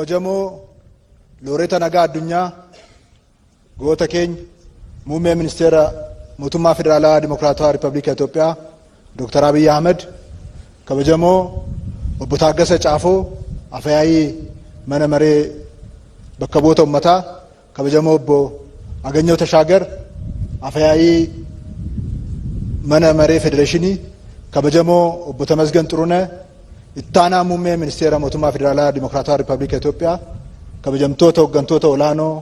Kabajamoo Looreeta Nagaa Addunyaa goota keenya Muummee Ministeera Mootummaa Federaalawaa Dimokiraatawaa Riippaabilika Itoophiyaa Dooktar Abiyyi Ahmed, kabajamoo Obbo Taaggasa Caafoo Afyaa'ii Mana Maree Bakka Bu'oota Uummataa, kabajamoo Obbo Aganyoo Tashaagar Afyaa'ii Mana Maree Federeeshinii, kabajamoo Obbo Tamasgan Xuruneh Ittaanaa Muummee Ministeera Mootummaa Federaalaa Dimokiraatawaa Riippaabilika Itoophiyaa, kabajamtoota hooggantoota olaanoo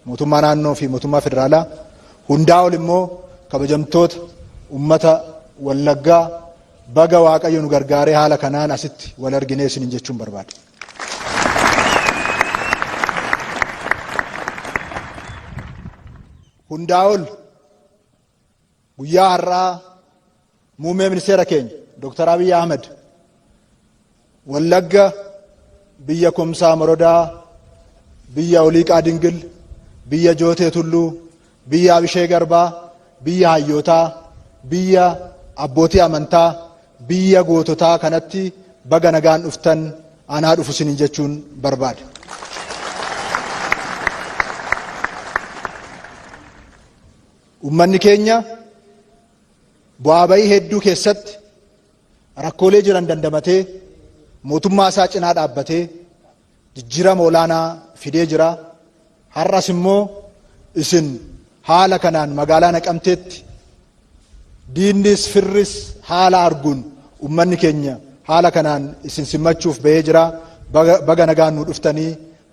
mootummaa naannoo fi mootummaa federaalaa, hundaa ol immoo kabajamtoota ummata Wallaggaa, baga Waaqayyo nu gargaaree haala kanaan asitti wal arginee isiniin jechuun barbaada. Hundaa ol guyyaa har'aa muummee ministeera keenya Dr. Abiy Ahmed Wallagga biyya Kumsaa Morodaa, biyya Oliiqaa Dingil, biyya Jootee Tulluu, biyya Abishee Garbaa, biyya hayyootaa, biyya abbootii amantaa, biyya goototaa kanatti baga nagaan dhuftan, anaa dhufu isiniin jechuun barbaada. Uummanni keenya bu'aa ba'ii hedduu keessatti rakkoolee jiran dandamatee mootummaa isaa cinaa dhaabbatee jijjiirama olaanaa fidee jira. Har'as immoo isin haala kanaan magaalaa Naqamteetti diinnis firris haala arguun uummanni keenya haala kanaan isin simmachuuf bahee jira. Baga nagaan nu dhuftanii,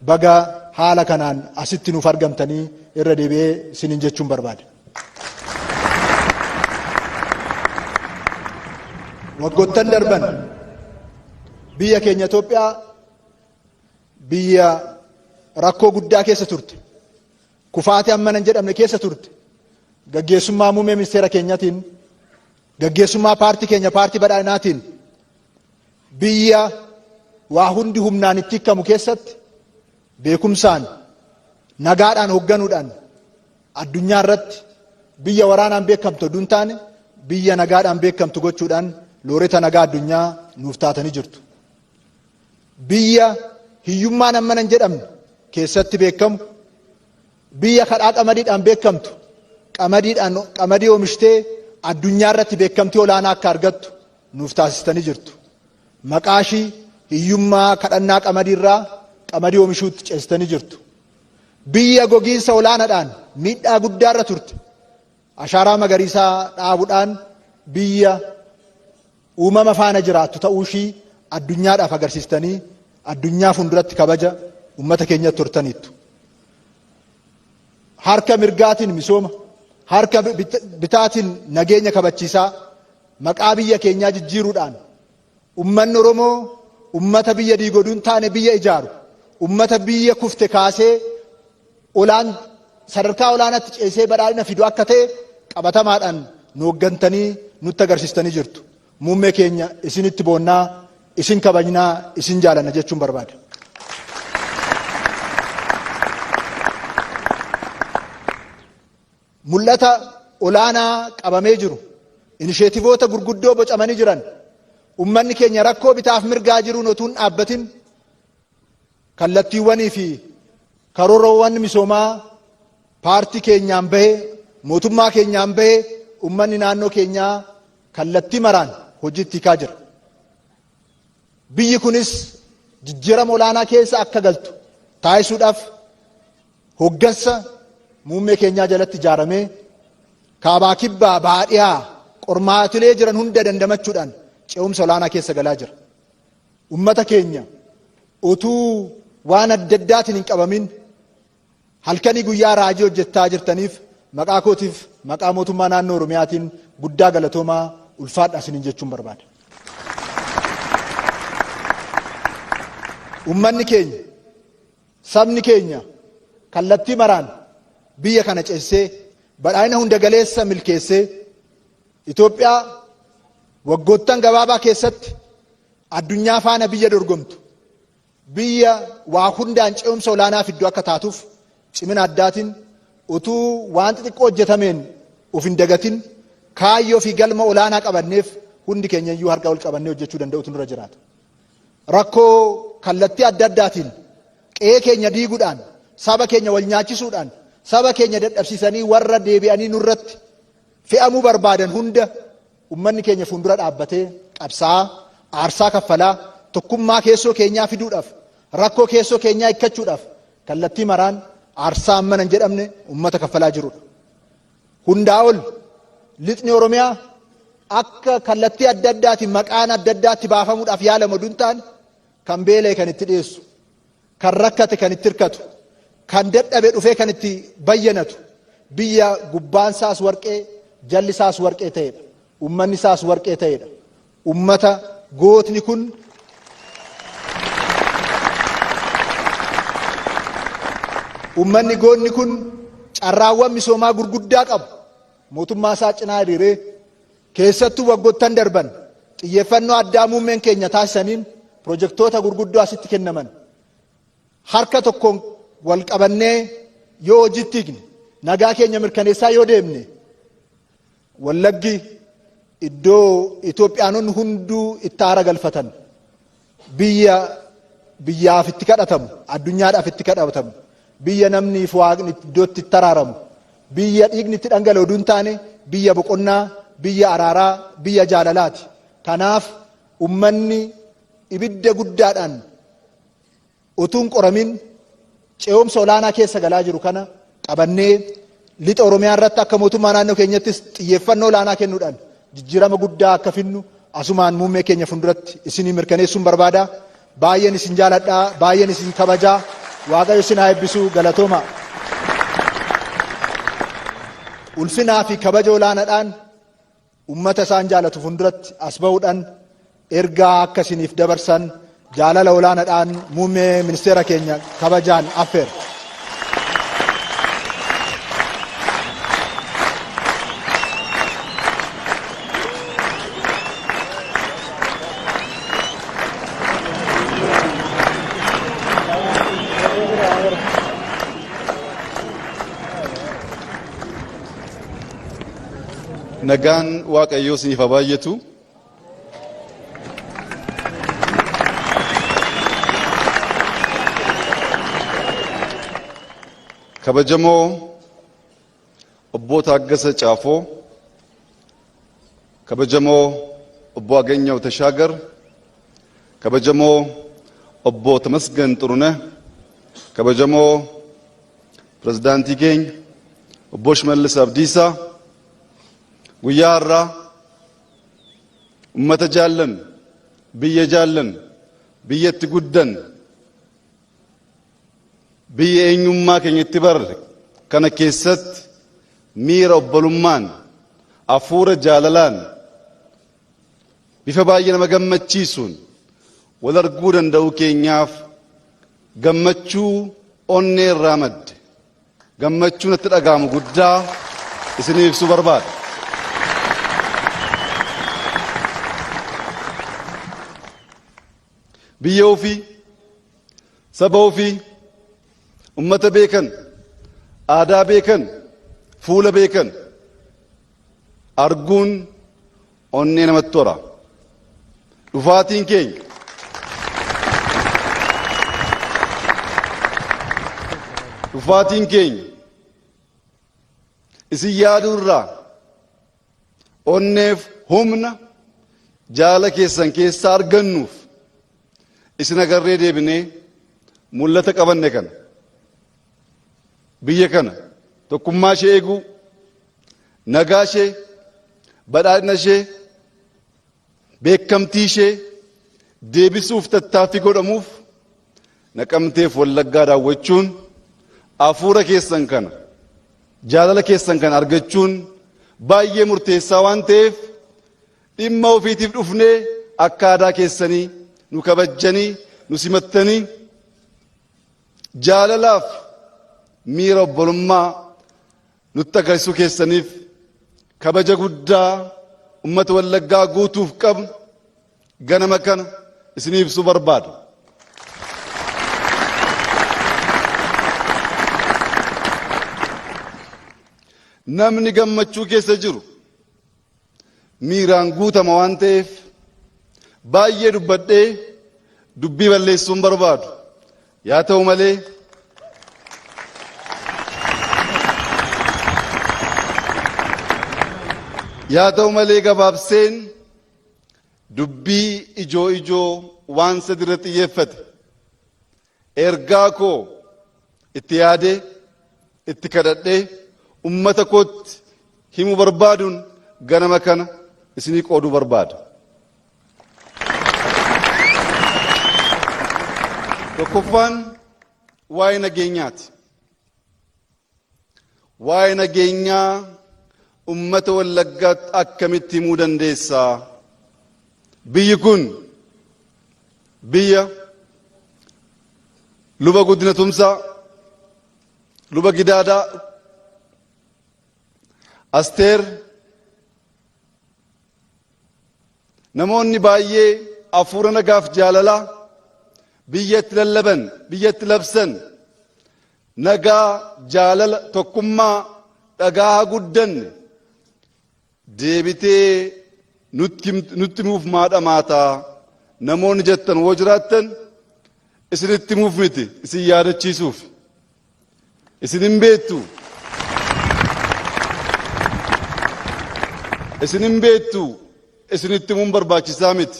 baga haala kanaan asitti nuuf argamtanii irra deebi'ee isiniin jechuun barbaada. Waggoottan darban biyya keenya Itoophiyaa biyya rakkoo guddaa keessa turte, kufaatii hammana hin jedhamne keessa turte, gaggeessummaa muummee ministeera keenyatiin, gaggeessummaa paartii keenya paartii badhaadhinaatiin biyya waa hundi humnaan itti hiikamu keessatti beekumsaan nagaadhaan hoogganuudhaan addunyaa irratti biyya waraanaan beekamtu oduu hin taane biyya nagaadhaan beekamtu gochuudhaan looreta nagaa addunyaa nuuf taatanii jirtu. Biyya hiyyummaan hammana hin jedhamne keessatti beekamu, biyya kadhaa qamadiidhaan beekamtu, qamadiidhaan qamadii oomishtee addunyaa irratti beekamtii olaanaa akka argattu nuuf taasistanii jirtu. Maqaa ishii hiyyummaa kadhannaa qamadii irraa qamadii oomishuutti ceesistanii jirtu. Biyya gogiinsa olaanaadhaan miidhaa guddaarra turte ashaaraa magariisaa dhaabuudhaan biyya uumama faana jiraattu ta'uu ishii addunyaadhaaf agarsiistanii addunyaa fuulduratti kabaja uummata keenyatti hortaniittu. Harka mirgaatiin misooma, harka bitaatiin nageenya kabachiisaa maqaa biyya keenyaa jijjiiruudhaan ummanni Oromoo ummata biyya diigoduun taane biyya ijaaru, ummata biyya kufte kaasee olaan sadarkaa olaanaatti ceesee badhaadhina fidu akka ta'e qabatamaadhaan nu hooggantanii nutti agarsiistanii jirtu. Muummee keenya isinitti boonnaa, isin kabajnaa, isin jaalanna jechuun barbaada. Mul'ata olaanaa qabamee jiru, inisheetivoota gurguddoo bocamanii jiran, ummanni keenya rakkoo bitaaf mirgaa jiruun otuu hin dhaabbatin kallattiiwwanii fi karoorawwan misoomaa paartii keenyaan bahee, mootummaa keenyaan bahee ummanni naannoo keenyaa kallattii maraan hojiitti hiikaa jira. Biyyi kunis jijjiirama olaanaa keessa akka galtu taasisuudhaaf hooggansa muummee keenyaa jalatti ijaaramee kaabaa kibbaa bahaa dhihaa qormaatilee jiran hunda dandamachuudhaan ce'umsa olaanaa keessa galaa jira. Ummata keenya utuu waan adda addaatiin hin qabamin halkanii guyyaa raajii hojjechaa jirtaniif maqaa kootiif maqaa mootummaa naannoo Oromiyaatiin guddaa galatoomaa, ulfaadha isiniin jechuun barbaada. Ummanni keenya, sabni keenya kallattii maraan biyya kana ceesisee badhaadhina hunda galeessa milkeessee Itoophiyaa waggoottan gabaabaa keessatti addunyaa faana biyya dorgomtu, biyya waa hundaan ce'umsa olaanaa fiddu akka taatuuf cimina addaatiin utuu waan xixiqqoo hojjetameen of hin dagatin kaayyoo fi galma olaanaa qabanneef hundi keenya iyyuu harka ol qabannee hojjechuu danda'utu nurra jiraata. Rakkoo kallattii adda addaatiin Qe'ee keenya diiguudhaan, saba keenya wal nyaachisuudhaan, saba keenya dadhabsiisanii warra deebi'anii nurratti fe'amuu barbaadan hunda ummanni keenya fuundura dhaabbatee qabsaa'aa, aarsaa kaffalaa, tokkummaa keessoo keenyaa fiduudhaaf, rakkoo keessoo keenyaa hikkachuudhaaf kallattii maraan aarsaa hammana hin jedhamne ummata kaffalaa jirudha. Hundaa ol lixni Oromiyaa akka kallattii adda addaatiin maqaan adda addaatti baafamuudhaaf yaalamu oduu hin taane kan beela'e kan itti dhiyeessu, kan rakkate kan itti hirkatu, kan dadhabe dhufee kan itti bayyanatu, biyya gubbaan isaas warqee, jalli isaas warqee ta'edha. Ummanni isaas warqee ta'edha. Ummata gootni kun Ummanni gootni kun carraawwan misoomaa gurguddaa qabu mootummaa isaa cinaa hiriiree keessattuu waggoottan darban xiyyeeffannoo addaa muummeen keenya taasisaniin pirojektoota gurguddoo asitti kennaman harka tokkoon wal qabannee yoo hojiitti hiikne, nagaa keenya mirkaneessaa yoo deemne, Wallaggi iddoo Itoophiyaanonni hunduu itti aara galfatan, biyya biyyaaf itti kadhatamu, addunyaadhaaf itti kadhatamu, biyya namniif waaqni iddoo itti taraaramu, biyya dhiigni itti dhangala'u oduu hin taane biyya boqonnaa, biyya araaraa, biyya jaalalaati. Kanaaf ummanni ibidda guddaadhaan utuu hin qoramin ce'umsa olaanaa keessa galaa jiru kana qabannee lixa Oromiyaa irratti akka mootummaa naannoo keenyattis xiyyeeffannoo olaanaa kennuudhaan jijjiirama guddaa akka finnu asumaan muummee keenya fuulduratti isinii mirkaneessuun barbaada. Baay'een isin jaaladha, baay'een isin kabajaa. Waaqayyo isin haa eebbisu, galatooma. Ulfinaa fi kabaja olaanaadhaan ummata isaan jaalatu fuulduratti as bahuudhaan ergaa akka isiniif dabarsan jaalala olaanaadhaan muummee ministeera keenya kabajaan affeera. Nagaan Waaqayyoo isiniif haa baay'atu. Kabajamoo Obbo Taaggasa Caafoo, kabajamoo Obbo Aganyaw Tashaagar, kabajamoo Obbo Tamasgan Xuruneh, kabajamoo Pirezidaantii keenya Obbo Shimallis Abdiisaa, guyyaa har'aa ummata jaallannu, biyya jaallannu, biyyatti guddanne, biyya eenyummaa keenya itti barre kana keessatti miira obbolummaan, hafuura jaalalaan, bifa baay'ee nama gammachiisuun wal arguu danda'uu keenyaaf gammachuu onnee irraa madde, gammachuu natti dhaga'amu guddaa isinii ibsuu barbaada. Biyya ofii, saba ofii, ummata beekan, aadaa beekan, fuula beekan arguun onnee namatti tola. Dhufaatiin keenya dhufaatiin keenya isin yaaduu irraa onneef humna jaala keessan keessaa argannuuf isin agarree deebinee mul'ata qabanne kana biyya kana tokkummaa ishee eeguu, nagaa ishee, badhaadhina ishee, beekamtii ishee deebisuuf tattaaffii godhamuuf Naqamteef Wallaggaa daawwachuun hafuura keessan kana jaalala keessan kana argachuun baay'ee murteessaa waan ta'eef dhimma ofiitiif dhufnee akka aadaa keessanii nu kabajjanii nu simattanii jaalalaaf miira obbolummaa nutti agarsiisuu keessaniif kabaja guddaa ummata Wallaggaa guutuuf qabnu ganama kana isinii ibsuu barbaada. Namni gammachuu keessa jiru miiraan guutama waan ta'eef baay'ee dubbadhee dubbii balleessuun barbaadu. Yaa ta'u malee yaa ta'u malee gabaabseen dubbii ijoo ijoo waan sadi irratti xiyyeeffate ergaa koo itti yaadee itti kadhadhee ummata kootti himuu barbaaduun ganama kana isinii qooduu barbaada. Tokkoffaan waa'ee nageenyaati. Waa'ee nageenyaa ummata Wallaggaatti akkamitti himuu dandeessaa? Biyyi kun biyya Luba Guddina Tumsaa, Luba Gidaadaa, Asteer, namoonni baay'ee hafuura nagaaf jaalalaa biyyatti lallaban, biyyatti labsan, nagaa, jaalala, tokkummaa dhagaa guddanne deebitee nutti himuuf maa dhamaataa namoonni jettan woo jiraattan isinitti himuuf miti, isin yaadachiisuuf. Isin hin beektu. Isin hin beektu. Isinitti himuun barbaachisaa miti.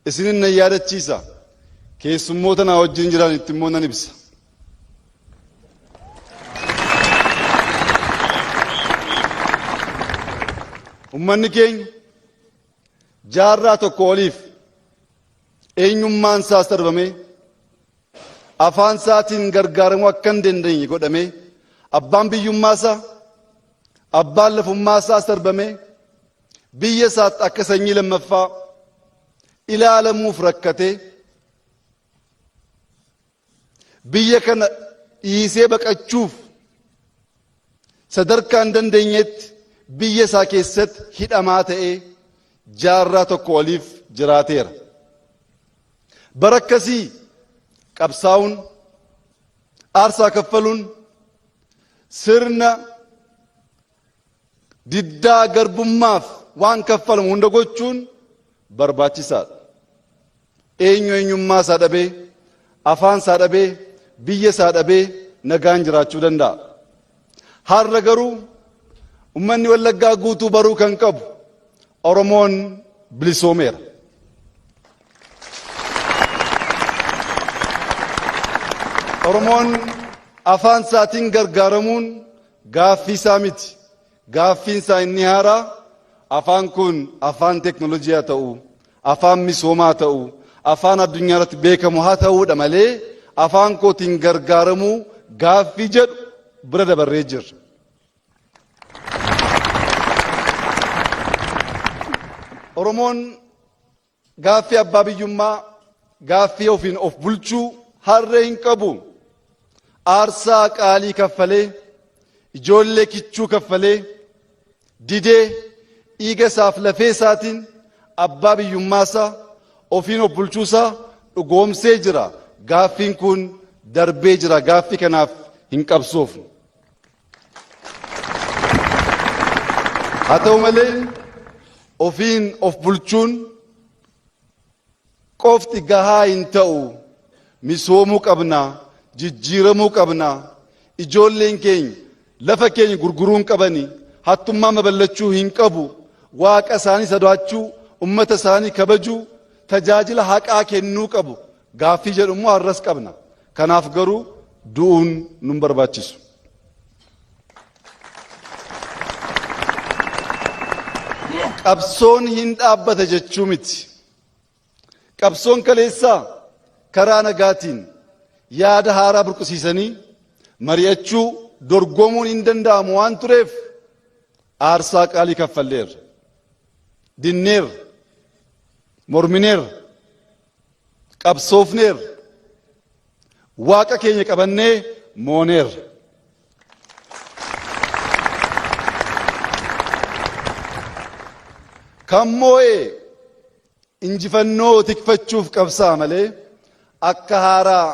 Isinin nan yaadachiisa. Keessummoota naa wajjin jiran itti immoo nan ibsa. Ummanni keenya jaarraa tokko oliif eenyummaan isaa sarbamee afaan isaatiin gargaaramuu akka hin dandeenye godhamee abbaan biyyummaa isaa abbaan lafummaa isaa sarbamee biyya isaatti akka sanyii lammaffaa ilaalamuuf rakkatee biyya kana dhiisee baqachuuf sadarkaa hin dandeenyetti biyya isaa keessatti hidhamaa ta'ee jaarraa tokko oliif jiraateera. Bara akkasii qabsaa'uun, aarsaa kaffaluun, sirna diddaa garbummaaf waan kaffalamu hunda gochuun barbaachisaadha. Eenyu eenyummaa isaa dhabee, afaan isaa dhabee, biyya isaa dhabee nagaan jiraachuu danda'a? Har'a garuu ummanni Wallaggaa guutuu baruu kan qabu Oromoon bilisoomeera. Oromoon afaan isaatiin gargaaramuun gaaffii isaa miti. Gaaffiin isaa inni haaraa afaan kun afaan teeknooloojii haa ta'u, afaan misoomaa haa ta'u, afaan addunyaa irratti beekamu haa ta'uudha malee afaan kootiin gargaaramuu gaaffii jedhu bira dabarree jirra. Oromoon gaaffii abbaa biyyummaa, gaaffii ofiin of bulchuu harree hin qabu. Aarsaa qaalii kaffalee, ijoollee kichuu kaffalee, didee dhiiga isaaf lafee isaatiin abbaa biyyummaa isaa ofiin of bulchuu isaa dhugoomsee jira. Gaaffiin kun darbee jira. Gaaffii kanaaf hin qabsoofnu. Haa ta'u malee ofiin of bulchuun qofti gahaa hin ta'u. Misoomuu qabna, jijjiiramuu qabna. Ijoolleen keenya lafa keenya gurguruu hin qabani, hattummaan babal'achuu hin qabu. Waaqa isaanii sodaachuu, ummata isaanii kabajuu, tajaajila haqaa kennuu qabu. Gaaffii jedhu immoo har'as qabna. Kanaaf garuu du'uun nun barbaachisu. Qabsoon hin dhaabbata jechuu miti. Qabsoon kaleessaa karaa nagaatiin yaada haaraa burqisiisanii mari'achuu dorgomuun hin danda'amu waan tureef aarsaa qaalii kaffalleerra. Dinneerra. Mormineerra. Qabsoofneerra. Waaqa keenya qabannee mooneerra. Kan moo'e injifannoo tikfachuuf qabsaa'a malee akka haaraa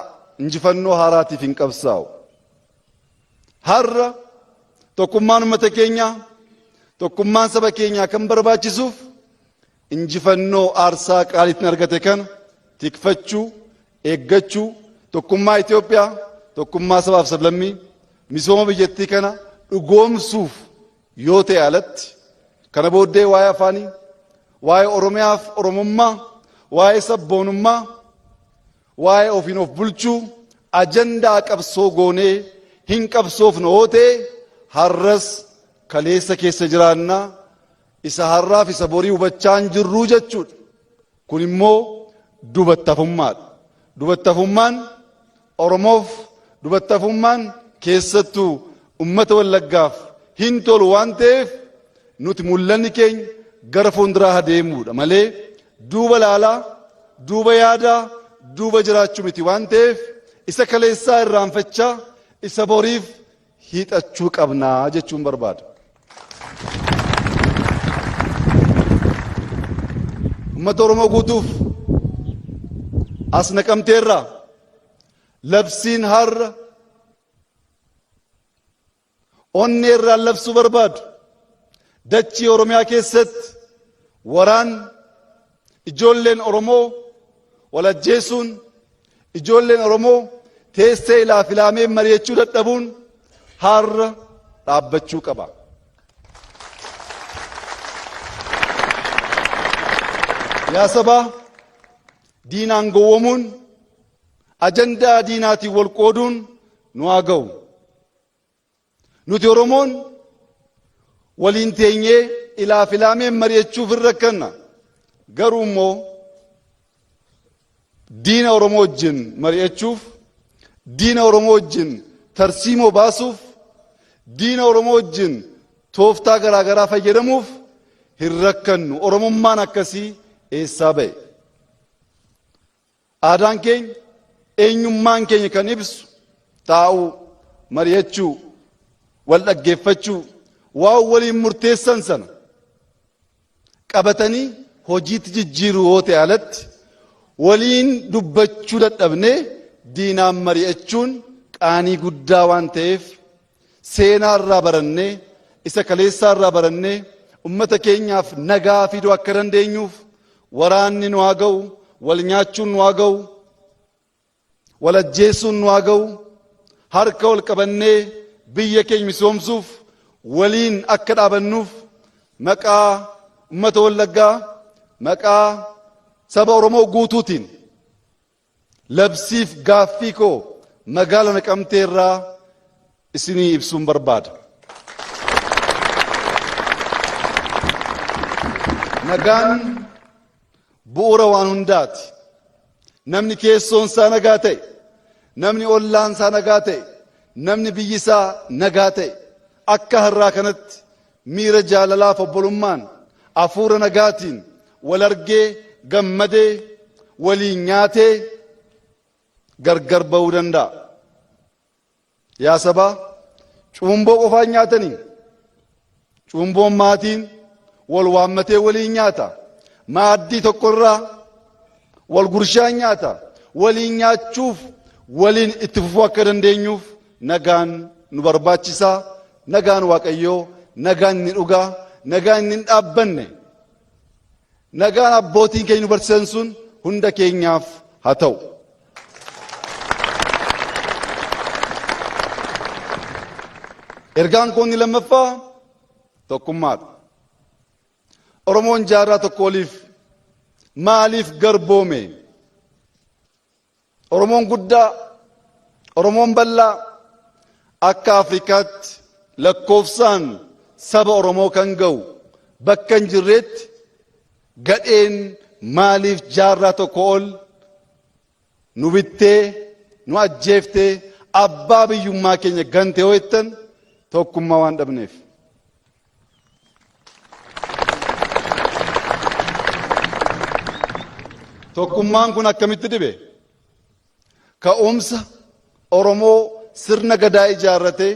injifannoo haaraatiif hin qabsaa'u. Har'a tokkummaan uummata keenyaa, tokkummaan saba keenyaa kan barbaachisuuf injifannoo aarsaa qaaliitiin argate kana tikfachuu, eeggachuu, Tokkummaa Itoophiyaa, tokkummaa sabaaf sablammii, misooma biyyattii kana dhugoomsuuf yoo ta'e alatti kana booddee waa'ee afaanii, waa'ee Oromiyaaf Oromummaa, waa'ee sabboonummaa, waa'ee ofiin of bulchuu ajandaa qabsoo goonee hin qabsoofnu yoo ta'e har'as kaleessa keessa jiraannaa isa har'aaf isa borii hubachaa hin jirruu jechuudha. Kun immoo dubattafummaadha. Dubattafummaan Oromoof dubattafummaan keessattuu ummata Wallaggaaf hin tolu waan ta'eef nuti mul'anni keenya gara fuulduraa adeemuudha malee duuba laalaa, duuba yaadaa, duuba jiraachuu miti waan ta'eef isa kaleessaa irraanfachaa isa boriif hiixachuu qabnaa jechuun barbaada. Uummata Oromoo guutuuf as Naqamteerraa labsiin har'a onnee irraan labsuu barbaadu dachii Oromiyaa keessatti waraan ijoolleen Oromoo wal ajjeesuun ijoolleen Oromoo teessee ilaaf ilaamee mari'achuu dadhabuun har'a dhaabbachuu qaba. Yaa sabaa diinaan gowwomuun ajandaa diinaatiin wal qooduun nu haa ga'u. Nuti Oromoon waliin teenyee ilaaf ilaameen mari'achuuf hin rakkanna. Garuu immoo diina Oromoo wajjin mari'achuuf, diina Oromoo wajjin tarsiimoo baasuuf, diina Oromoo wajjin tooftaa garaa garaa fayyadamuuf hin rakkannu. Oromummaan akkasii eessaa ba'e? Aadaan keenya, eenyummaan keenya kan ibsu taa'uu, mari'achuu, wal dhaggeeffachuu, waan waliin murteessan sana qabatanii hojiitti jijjiiruu yoo ta'e alatti waliin dubbachuu dadhabnee diinaan mari'achuun qaanii guddaa waan ta'eef seenaa irraa barannee isa kaleessaa irraa barannee ummata keenyaaf nagaa fiduu akka dandeenyuuf waraanni nu haa ga'u, wal nyaachuun nu haa ga'u, wal ajjeesuun nu haa ga'u, harka wal qabannee biyya keenya misoomsuuf waliin akka dhaabannuuf maqaa ummata Wallaggaa, maqaa saba Oromoo guutuutiin labsiif gaaffii koo magaala Naqamtee irraa isinii ibsuun barbaada. Nagaan bu'uura waan hundaati. Namni keessoon isaa nagaa ta'e, namni ollaan isaa nagaa ta'e, namni biyyi isaa nagaa ta'e, akka har'aa kanatti miira jaalalaaf obbolummaan hafuura nagaatiin wal argee gammadee waliin nyaatee gargar ba'uu danda'a. Yaa sabaa cuumboo qofaan nyaatanii cuumboon maatiin wal waammatee waliin nyaata. Maaddii tokkorraa wal gurshaan nyaata. Waliin nyaachuuf waliin itti fufuu akka dandeenyuuf nagaan nu barbaachisa. Nagaan Waaqayyoo, nagaan inni dhugaa, nagaan inni hin dhaabbanne, nagaan abbootiin keenya nu barsiisan sun hunda keenyaaf haa ta'u. Ergaan koo inni lammaffaa tokkummaadha. Oromoon jaarraa tokko oliif maaliif garboome? Oromoon guddaa, Oromoon bal'aa akka Afrikaatti lakkoofsaan saba Oromoo kan ga'u bakka hin jirreetti gadheen maaliif jaarraa tokko ol nu bittee nu ajjeeftee abbaa biyyummaa keenya gante yoo jettan tokkummaa waan dhabneef. Tokkummaan kun akkamitti dhibe? Ka'umsa Oromoo sirna gadaa ijaarratee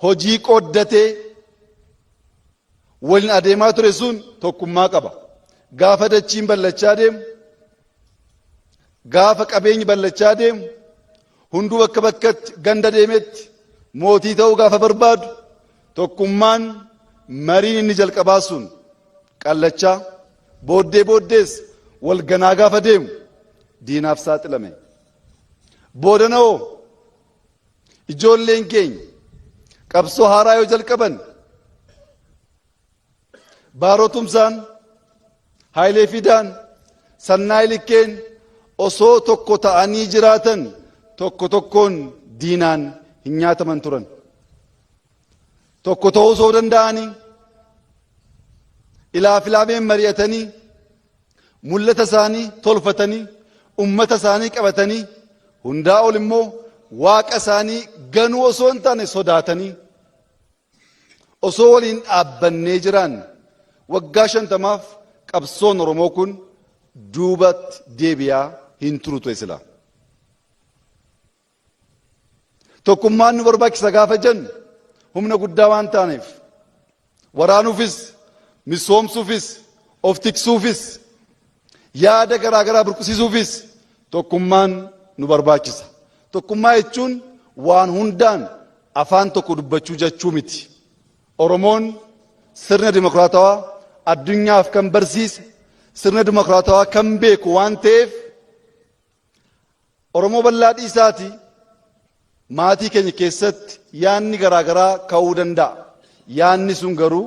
hojii qooddatee waliin adeemaa ture sun tokkummaa qaba. Gaafa dachiin ballachaa deemu, gaafa qabeenyi ballachaa deemu, hunduu bakka bakkatti ganda deemetti mootii ta'uu gaafa barbaadu tokkummaan mariin inni jalqabaa sun qallachaa booddee booddees wal ganaa gaafa deemu diinaaf saaxilame. Boodana hoo ijoolleen keenya qabsoo haaraa yoo jalqaban Baaroo Tumsaan, Hayilee Fidaan, Sannaay Likkeen osoo tokko ta'anii jiraatan tokko tokkoon diinaan hin nyaataman turan. Tokko ta'uu osoo danda'anii ilaaf ilaameen mari'atanii mul'ata isaanii tolfatanii ummata isaanii qabatanii hundaa ol immoo waaqa isaanii ganuu osoo hin taane sodaatanii osoo waliin dhaabbannee jiraanne waggaa 50f qabsoon Oromoo kun duubatti deebi'aa hin turu ture silaa. Tokkummaan nu barbaachisa gaafa jennu humna guddaa waan taaneef waraanuufis, misoomsuufis, of tiksuufis, yaada garaa garaa burqisiisuufis tokkummaan nu barbaachisa. Tokkummaa jechuun waan hundaan afaan tokko dubbachuu jechuu miti. Oromoon sirna dimokiraatawaa addunyaaf kan barsiise, sirna dimokiraatawaa kan beeku waan ta'eef Oromoo bal'aa dhiisaati maatii keenya keessatti yaanni garaa garaa ka'uu danda'a. Yaanni sun garuu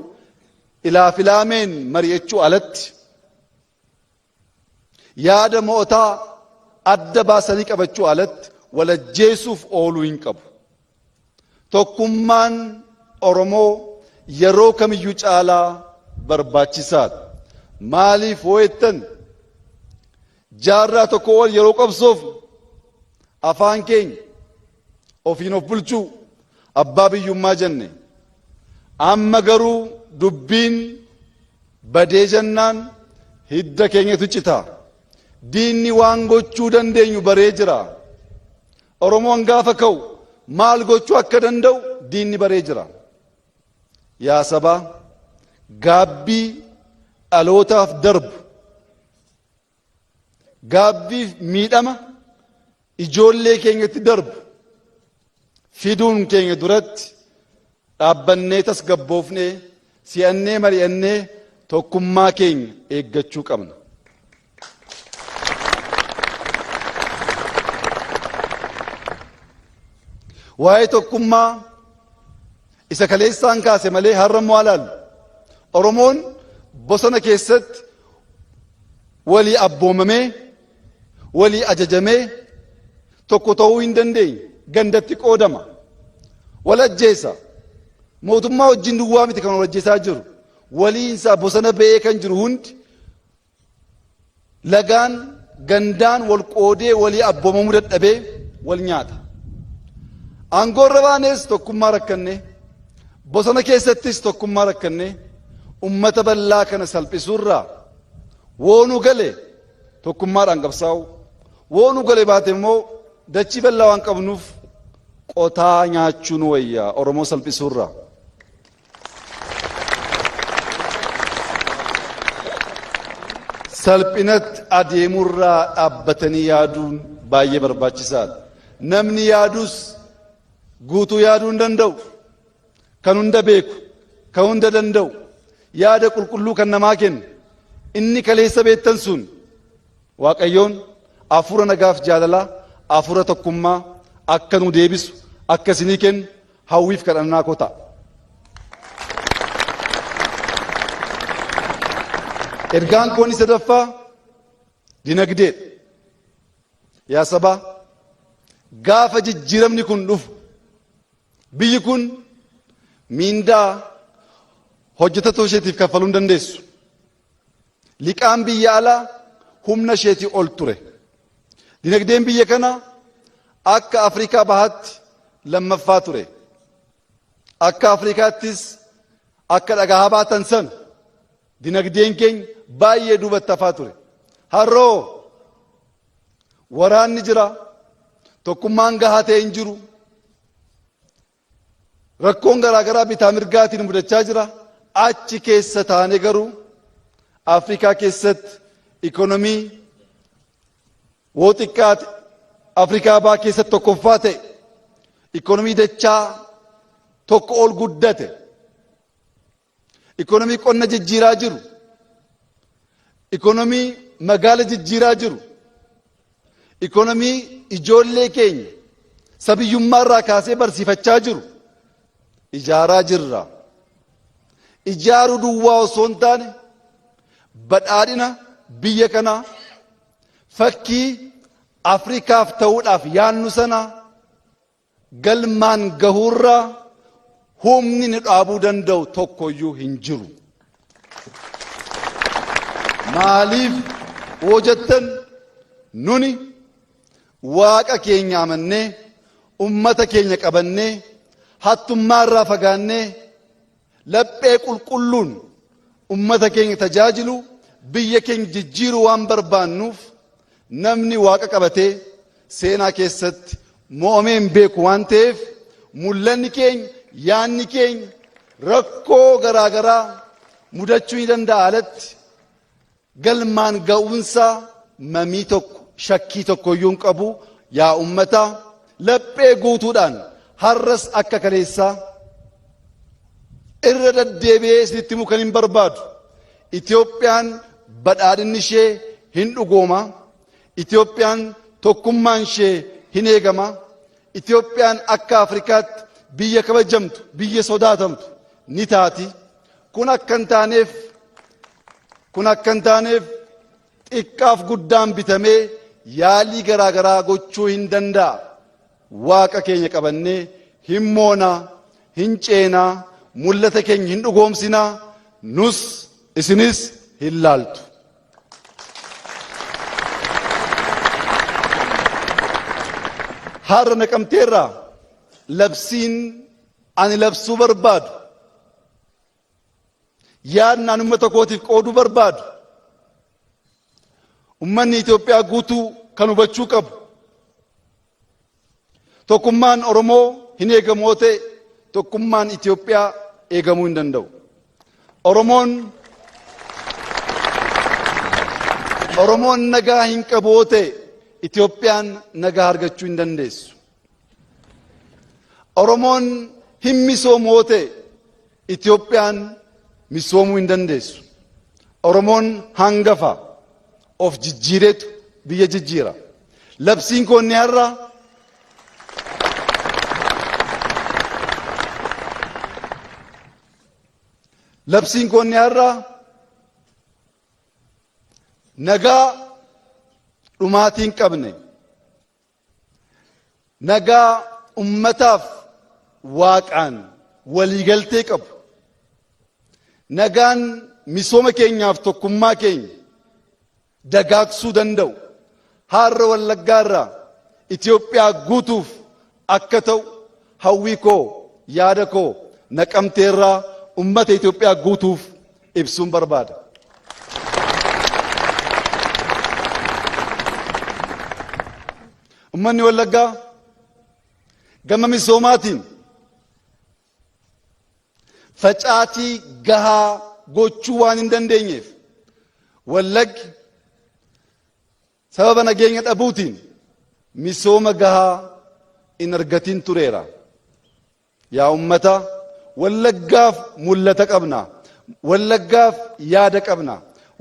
ilaaf ilaameen mari'achuu alatti yaada mo'ataa adda baasanii qabachuu alatti walajjeesuuf ooluu hin qabu. Tokkummaan Oromoo yeroo kamiyyuu caalaa barbaachisaadha. Maaliif hoo jettan jaarraa tokko ol yeroo qabsoofnu afaan keenya ofiin of bulchuu abbaa biyyummaa jenne. Amma garuu dubbiin badee jennaan hidda keenyatu cita. Diinni waan gochuu dandeenyu baree jira. Oromoon gaafa ka'u maal gochuu akka danda'u diinni baree jira. Yaa sabaa, gaabbii dhalootaaf darbu, gaabbiif miidhama ijoollee keenyatti darbu fiduun keenya duratti dhaabbannee tasgabboofnee si'annee mari'annee tokkummaa keenya eeggachuu qabna. Waa'ee tokkummaa isa kaleessaan kaase malee har'a immoo alaallu. Oromoon bosona keessatti walii abboomamee walii ajajamee tokko ta'uu hin dandeenye. Gandatti qoodama. Wal ajjeesa. Mootummaa wajjin duwwaa miti kan wal ajjeesaa jiru. Waliinsaa bosona ba'ee kan jiru hundi lagaan gandaan wal qoodee walii abboomamuu dadhabee wal nyaata. Aangoo irra baanees tokkummaa rakkanne, bosona keessattis tokkummaa rakkanne, ummata bal'aa kana salphisuurraa woonuu gale tokkummaadhaan qabsaa'u, woonuu gale baate immoo dachii bal'aa waan qabnuuf qotaa nyaachuu nu wayya Oromoo salphisuurraa. Salphinatti adeemurraa dhaabbatanii yaaduun baay'ee barbaachisaadha. Namni yaadus guutuu yaaduu hin danda'u. Kan hunda beeku, kan hunda danda'u, yaada qulqulluu kan namaa kennu, inni kaleessa beektan sun Waaqayyoon hafuura nagaaf jaalalaa, hafuura tokkummaa akka nu deebisu, akka isinii kennu hawwiif kadhannaa koo ta'a. Ergaan koo inni sadaffaa dinagdeedha. Yaa sabaa, gaafa jijjiiramni kun dhufu biyyi kun miindaa hojjettoota isheetiif kaffaluu hin dandeessu. Liqaan biyya alaa humna isheetii ol ture. Dinagdeen biyya kana akka Afrikaa Bahaatti lammaffaa ture. Akka Afrikaattis akka dhagaa baatan sana dinagdeen keenya baay'ee duubatti hafaa ture. Har'oo waraanni jira, tokkummaan gahaa ta'e hin jiru. Rakkoon garaa garaa bitaa mirgaatiin mudachaa jira. Achi keessa taanee garuu Afrikaa keessatti ikonomii woo xiqqaate Afrikaa bahaa keessatti tokkoffaa ta'e, ikonomii dachaa tokko ol guddate, ikonomii qonna jijjiiraa jiru, ikonomii magaala jijjiiraa jiru, Ikonomii ijoollee keenya sabiyyummaarraa kaasee barsiifachaa jiru ijaaraa jirra. Ijaaruu duwwaa osoo hin taane badhaadhina biyya kanaa fakkii Afrikaaf ta'uudhaaf yaannu sana galmaan gahuurraa humni nu dhaabuu danda'u tokkoyyuu hin jiru. Maaliif hoo jettan, nuni Waaqa keenya amannee, ummata keenya qabannee, hattummaarraa fagaannee, laphee qulqulluun ummata keenya tajaajilu, biyya keenya jijjiiruu waan barbaannuuf, namni Waaqa qabatee seenaa keessatti mo'amee hin beeku waan ta'eef, mul'anni keenya, yaanni keenya rakkoo garaagaraa mudachuu ni danda'a, alatti galmaan ga'uunsaa mamii tokko, shakkii tokko iyyuu hin qabu. Yaa ummata, laphee guutuudhaan har'as akka kaleessaa irra deddeebi'ee isinitti himuu kan hin barbaadu, Itoophiyaan badhaadhinni ishee hin dhugooma. Itoophiyaan tokkummaan ishee hin eegama. Itoophiyaan akka Afrikaatti biyya kabajamtu, biyya sodaatamtu ni taati. Kun akka hin taaneef xiqqaaf guddaan bitamee yaalii garaagaraa gochuu hin danda'a. Waaqa keenya qabannee hin moonaa, hin ceenaa, mul'ata keenya hin dhugoomsinaa, nus isinis hin laaltu. Har'a Naqamteerraa labsiin ani labsuu barbaadu, yaadni ani uummata kootiif qooduu barbaadu, ummanni Itoophiyaa guutuu kan hubachuu qabu, tokkummaan Oromoo hin eegamu yoo ta'e tokkummaan Itoophiyaa eegamuu hin danda'u. Oromoon nagaa hin qabu yoo ta'e Itoophiyaan nagaa argachuu hin dandeessu. Oromoon hin misoomu yoo ta'e Itoophiyaan misoomuu hin dandeessu. Oromoon hangafa, of jijjiireetu biyya jijjiira. Labsiin koo inni har'a labsiin koo inni har'a nagaa dhumaatii hin qabne, nagaa ummataaf Waaqaan waliigaltee qabu, nagaan misooma keenyaaf tokkummaa keenya dagaagsuu danda'u har'a Wallaggaarraa Itoophiyaa guutuuf akka ta'u hawwii koo, yaada koo Naqamteerraa ummata Itoophiyaa guutuuf ibsuun barbaada. Ummanni Wallaggaa gama misoomaatiin facaatii gahaa gochuu waan hin dandeenyeef, Wallaggi sababa nageenya dhabuutiin misooma gahaa hin argatiin tureera. Yaa ummata, Wallaggaaf mul'ata qabna. Wallaggaaf yaada qabna.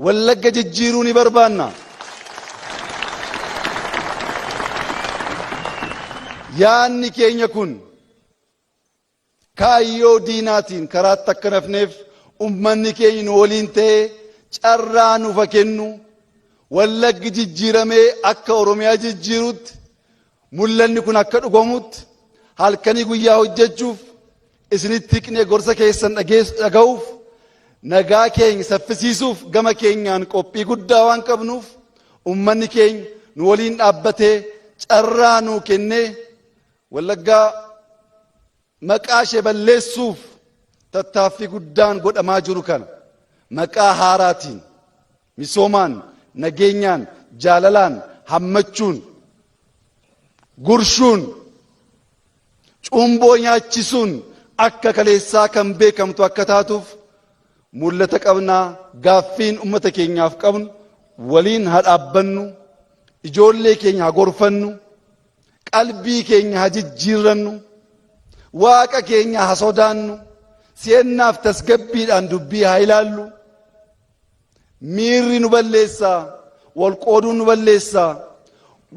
Wallagga jijjiiruu ni barbaanna. Yaanni keenya kun kaayyoo diinaatiin karaatti akka nafneef ummanni keenya nu waliin ta'ee carraa nuuf haa kennu. Wallaggi jijjiiramee akka Oromiyaa jijjiirutti, mul'anni kun akka dhugomutti halkanii guyyaa hojjechuuf, isinitti hiqnee gorsa keessan dhaga'uuf, nagaa keenya saffisiisuuf gama keenyaan qophii guddaa waan qabnuuf, ummanni keenya nu waliin dhaabbatee carraa nuu kennee, Wallaggaa maqaa ishee balleessuuf tattaaffii guddaan godhamaa jiru kana maqaa haaraatiin misoomaan, nageenyaan, jaalalaan hammachuun, gurshuun, cuumboo nyaachisuun akka kaleessaa kan beekamtu akka taatuuf mul'ata qabnaa. Gaaffiin ummata keenyaaf qabnu, waliin haa dhaabbannu, ijoollee keenya haa gorfannu, qalbii keenya haa jijjiirrannu, Waaqa keenya haa sodaannu, si'ennaaf tasgabbiidhaan dubbii haa ilaallu. Miirri nu balleessaa, wal qooduun nu balleessaa.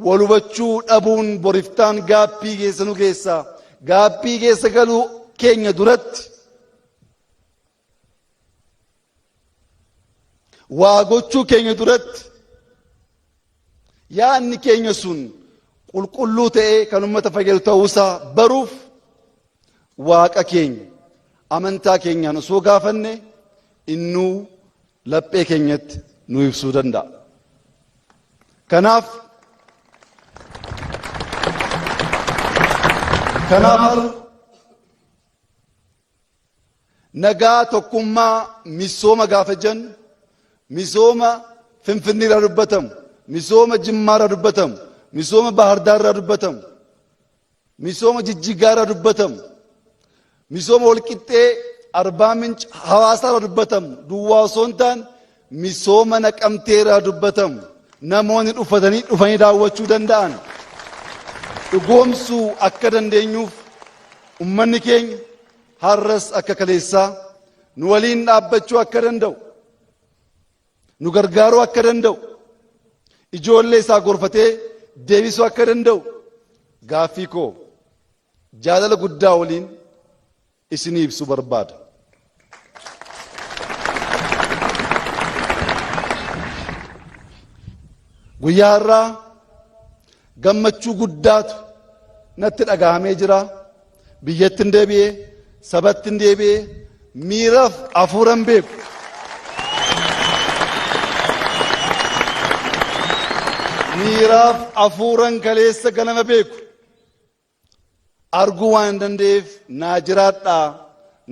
Wal hubachuu dhabuun boriftaan gaappii keessa nu geessa. Gaappii keessa galuu keenya duratti waa gochuu keenya duratti yaadni keenya sun qulqulluu ta'ee kan uummata fayyadu ta'uusaa baruuf Waaqa keenya amantaa keenyaan osoo gaafanne innuu laphee keenyatti nu ibsuu danda'a. Kanaaf kanaaf har'a nagaa tokkummaa misooma gaafa jennu misooma Finfinneerraa dubbatamu, misooma Jimmaarraa dubbatamu, misooma Bahardaarraa dubbatamu, misooma Jijjigaarraa dubbatamu, misooma Walqixxee, Arbaa Minc, Hawaasaarraa dubbatamu duwwaa osoo hin taane misooma Naqamteerraa dubbatamu namoonni dhufatanii dhufanii daawwachuu danda'an dhugoomsuu akka dandeenyuuf ummanni keenya har'as akka kaleessaa nu waliin dhaabbachuu akka danda'u nu gargaaruu akka danda'u ijoollee isaa gorfatee deebisuu akka danda'u gaaffii koo jaalala guddaa waliin isinii ibsuu barbaada. Guyyaa har'aa gammachuu guddaatu natti dhaga'amee jira. Biyyatti hin deebi'ee, sabatti hin deebi'ee, miiraaf hafuuran beeku. Miiraaf hafuuran kaleessa ganama beeku. Arguu waan hin danda'eef naa jiraadhaa,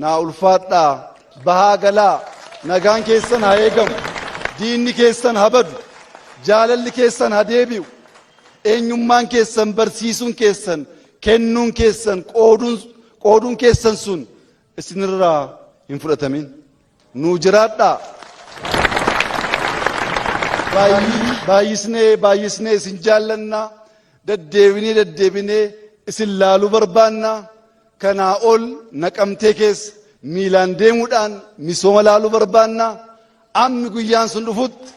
naa ulfaadhaa, bahaa galaa, nagaan keessan haa eegamu, diinni keessan haa badu, jaalalli keessan haa deebi'u, eenyummaan keessan barsiisuun keessan, kennuun keessan, qooduun, qooduun keessan sun isinirraa hin fudhatamin. Nuu jiraadhaa. Baay'isnee baay'isnee isin jaallanna. Deddeebinee deddeebinee isin laaluu barbaanna. Kanaa ol Naqamtee keessa miilaan deemuudhaan misooma laaluu barbaanna. Ammi guyyaan sun dhufutti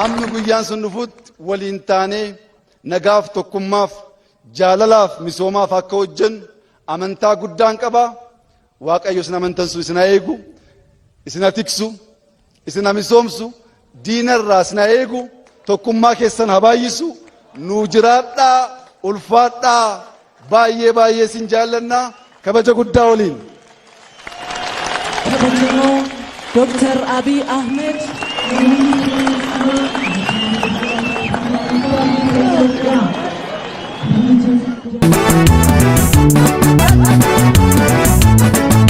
ammi guyyaan sun dhufutti waliin taanee nagaaf tokkummaaf jaalalaaf misoomaaf akka hojjennu amantaa guddaan qaba. Waaqayyo isin amantan sun isin haa eegu, isin haa tiksu, isin haa misoomsu, diinarraa isin haa eegu, tokkummaa keessan haa baay'isu, nuu jiraadhaa, ulfaadhaa, baay'ee baay'ee isin jaallannaa, kabaja guddaa waliin. Kabajamoo Dr. Abiy Ahmed.